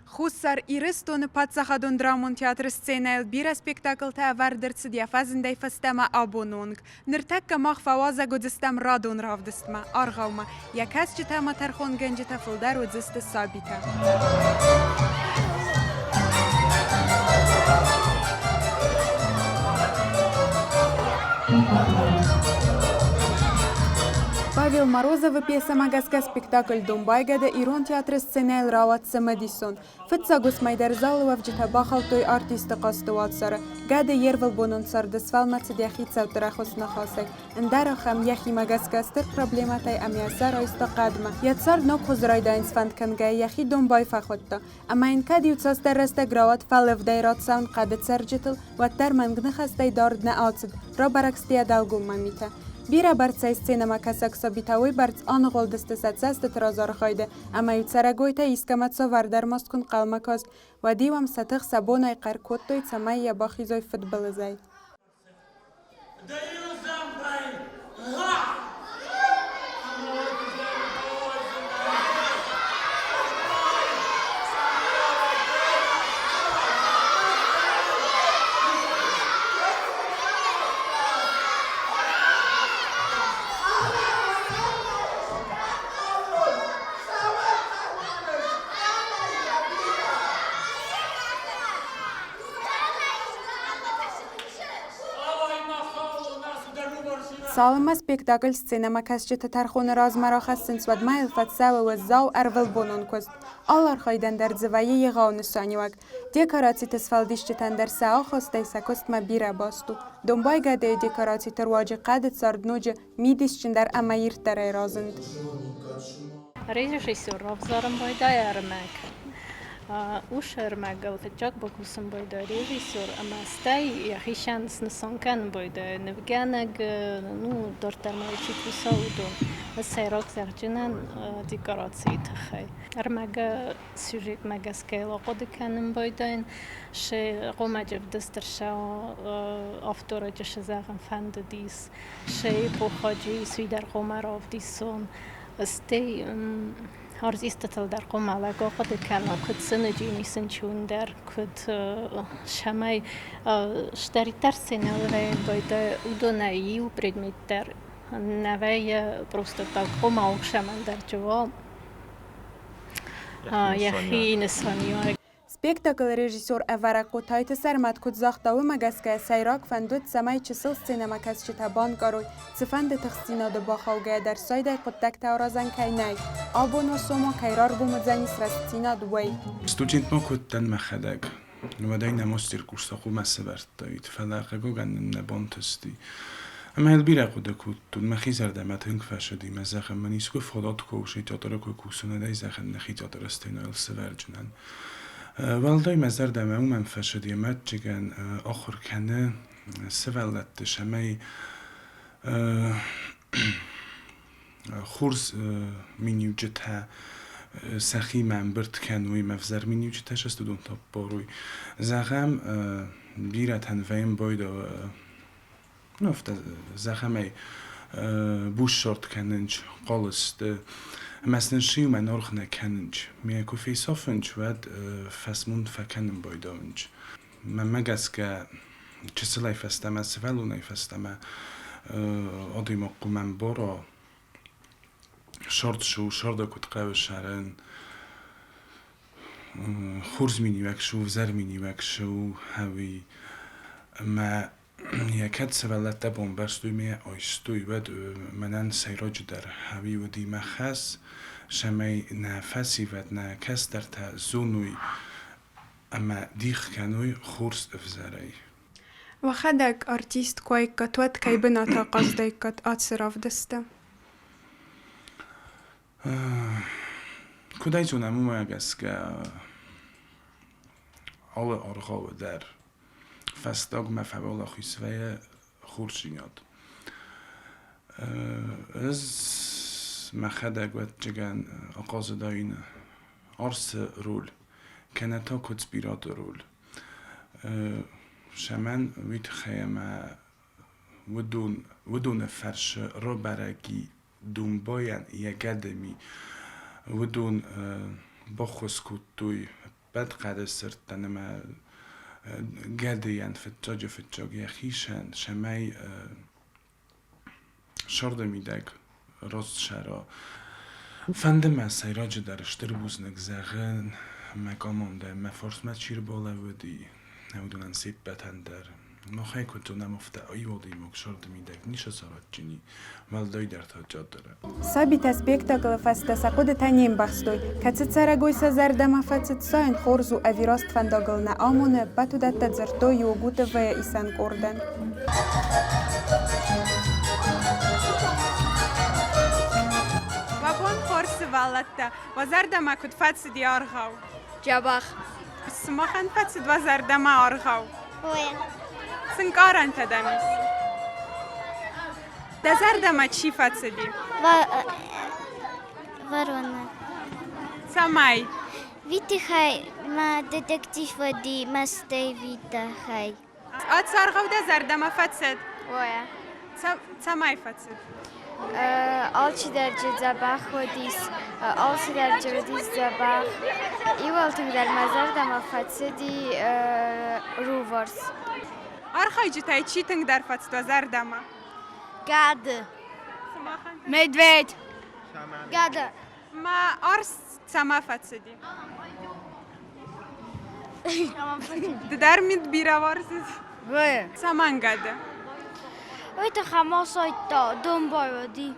Хуссар Ирыстоны паддзахадон драмон театры сценӕйыл бирӕ спектаклтӕ ӕвӕрд ӕрцыд йӕ фӕзындӕй фӕстӕмӕ абоны онг. Ныртӕккӕ мах фӕуазӕг уыдзыстӕм радон равдыстмӕ, аргъаумӕ. Йӕ кӕсджытӕ ӕмӕ тӕрхонгӕнджытӕ фылдӕр уыдзысты сабитӕ. Павел Морозовы пьесӕмӕ гӕсгӕ спектакль «Домбайгӕды» ирон театры сценӕйыл рауад цымыдисон. Фыццаг уысмӕй дӕр залы уӕвджытӕ бахаудтой артисты хъазты уацары. Гӕды йе рвылбонон царды сфӕлмӕцыд йӕ хицӕутты рӕхыс ныхасӕй. Ӕндӕр ахӕм йӕхимӕ гӕсгӕ стыр проблемӕтӕй ӕмӕ йӕ сӕр айста хъӕдмӕ. Йӕ цард ног хуызы райдайын сфӕнд кӕнгӕйӕ йӕхи домбай фӕхуыдта. Ӕмӕ йын кӕд иуцасдӕр рӕстӕг рауад фӕлывдӕй рацӕуын хъӕды цӕрджытыл, уӕддӕр мӕнг ныхӕстӕй дард нӕ ацыд, рабӕрӕг сты йӕ дӕлгоммӕ митӕ. Бирӕ бӕрцӕй сценӕмӕкӕсӕг сабитӕ уыйбӕрц аныгъуылдысты сӕ цӕстыты разархайды, ӕмӕ-иу цӕрӕгойтӕ искӕмӕ цавӕрдӕр маст куы нхъӕлмӕ каст, уӕд-иу ӕм сӕ тых сӕ бонӕй хъӕр кодтой, цӕмӕй йӕ бахизой фыдбылызӕй. Даю зӕмбай! Гъа! Цалынмӕ спектакль сценӕмӕкӕсджыты тӕрхоны размӕ рахӕссынц, уӕдмӕ йыл фӕцӕуы уӕззау ӕрвылбонон куыст. Алы архайдӕн дӕр дзы вӕййы егъау нысаниуӕг. Декорациты сфӕлдисджытӕн дӕр сӕ ахастӕй сӕ куыстмӕ бирӕ баст у. Домбай гӕдыйы декорациты руаджы хъӕды цард ноджы мидисджындӕр ӕмӕ ирддӕрӕй разынд. Режиссер равзарын байдайы ӕрмӕг. Ус ӕрмӕгыл фыццаг бакусын байдайы режиссер ӕмӕ стӕй йӕхицӕн снысан кӕнын байдайы нывгӕнӕг, ну, дарддӕр ма чи куса, уыдон. Сӕйраг зӕгъджынӕн декорацийы тыххӕй. Ӕрмӕгы сюжетмӕ гӕсгӕ йыл ахъуыды кӕнын байдайын. Се хъомӕджы ӕвдыст сӕ авторӕджы цы зӕгъын фӕндыдис, се эпохаджы цыдӕр хъомӕ равдисон. Стӕй артисттыл дӕр хъомӕлӕг ахъуыды кӕнон, куыд цыныджы исынчундӕр, куыд цӕмӕй стӕриддӕр сценӕйыл байдайы, уыдонӕй иу предмет дӕр нӕ вӕййы просто так хъомау цӕмӕндӕр чего йӕхи нысаниуӕг. Спектаклы режиссер ӕвӕрӕг Хъотайты Сӕрмӕт куыд загъта, уымӕ гӕсгӕ сӕйраг фӕнд уыд, цӕмӕй чысыл сценӕмӕкӕсджытӕ банкъарой, цыфӕнды тыхстдзинады бахаугӕйӕ дӕр сайдӕй хъуыддӕгтӕ аразӕн кӕй нӕй, абон Осомо кӕй раргом уыдзӕнис рӕстдзинад, уый. Студент ма куы уыдтӕн мӕхӕдӕг, уӕдӕй нӕ мастер курсы хъумӕ сӕвӕрдтаид, фӕлӕ хъыгагӕн нын нӕ бантысти. Ӕмӕ йыл бирӕ хъуыды кодтон, мӕхи зӕрдӕмӕ тынг фӕцыди, мӕ зӕгъын, мын искуы фадат куы уа, театры куы кусын, уӕд ӕй зӕгъын нӕхи театры сценӕйыл сӕвӕрджынӕн. Уӕлдай мӕ зӕрдӕмӕ уымӕн фӕцыди, ӕмӕ адджыгӕн ахуыр кӕны сывӕллӕтты, цӕмӕй хорз миниуджытӕ сӕхимӕ ӕмбырд кӕной ӕмӕ ӕвзӕр миниуджытӕ сӕ студентты ӕппарой. Зӕгъӕм, бирӕтӕн вӕййы байдӕ, ну, афтӕ зӕгъӕм ӕй, буссорт кӕнынц, хъал сты, ӕмӕ сын сиумӕ аргъ нӕ кӕнынц. Ме куы фесафынц, уӕд фӕсмон фӕкӕнын байдайынц. Мӕнмӕ гӕсгӕ, чысылӕй фӕстӕмӕ, сывӕллонӕй фӕстӕмӕ адӕймаг хъуамӕ ӕмбара, сӕрд цы у, сӕрды куыд хъӕуы сӕрын, хорз миниуӕг цы у, ӕвзӕр миниуӕг цы у, ӕви ӕмӕ йӕ кӕд сывӕллӕттӕ бамбӕрстой ме айстой, уӕд мӕнӕн сӕйраджыдӕр ӕви уыди мӕ хӕс, цӕмӕй нӕ фӕсивӕд, нӕ кӕстӕртӕ зоной ӕмӕ дих кӕной хорз ӕвзӕрӕй. Уӕхӕдӕг артист куы уаиккат, уӕд кӕй бынат ахъазыдаиккат ацы равдысты? Куыд ӕй зонӕм, уымӕ гӕсгӕ алы аргъауы дӕр фӕстагмӕ фӕуӕлахиз вӕййы хорздзинад. Ӕз мӕхӕдӕг ӕвӕццӕгӕн ахъазыдаин арсы роль кӕнӕ та куыдз-пираты роль. Цӕмӕн, уый тыххӕй ӕмӕ уыдоны фӕрцы рабӕрӕг и домбайӕн йӕ гӕды ми. Уыдон баххуыс кодтой. Ӕппӕт хъӕды сырдтӕн ӕмӕ гӕдыйӕн фыццаджы-фыццаг йӕхицӕн, цӕмӕй сырды мидӕг рост ссара. Фӕнды мӕ сӕйраджыдӕр стыр бузныг зӕгъын мӕ командӕ, мӕ фарсмӕ чи рбалӕууыди, уыдонӕн се ппӕтӕн дӕр. Махӕй куыд зонӕм, афтӕ аивадӕймаг сырды мидӕг ницы сарадджын и, уӕлдайдӕр та театры. Сабитӕ спектаклы фӕстӕ сӕ хъуыдытӕ не мбӕхстой, кӕцы цӕрӕгой сӕ зӕрдӕмӕ фӕцыд, сайын хорз у ӕви раст фӕндагыл нӕ амоны, ӕппӕт уыдӕттӕ дзырдтой Иогутовайы исӕн къордӕн. Уӕ бон хорз, сывӕллӕттӕ! Уӕ зӕрдӕмӕ куыд фӕцыди аргъау? Дзӕбӕх. Сымахӕн фӕцыд уӕ зӕрдӕмӕ аргъау? Ой. Цы нкъарӕнтӕ дӕм ис? Дӕ зӕрдӕмӕ чи фӕцыди? Ворона. Цӕмӕй? Витыхай мӕ детектив уыди мӕстӕй Витахай. Ацы аргъау дӕ зӕрдӕмӕ фӕцыд? Ой. Цӕмӕй фӕцыд? Алчидӕр джы дзӕбӕх уыдис, алцыдӕр джы уыдис дзӕбӕх. Иуыл тынгдӕр мӕ зӕрдӕмӕ фӕцыди руварс. Архайджытӕй чи тынгдӕр фӕцыд уӕ зӕрдӕмӕ? Гӕды. Медведь. Гӕды. Мӕ арс цӕмӕ фӕцыди? Ды дӕр мит бирӕ уарзыс? Цӕмӕн гӕды? Уый тыххӕй ма сайдта, домбай уыди.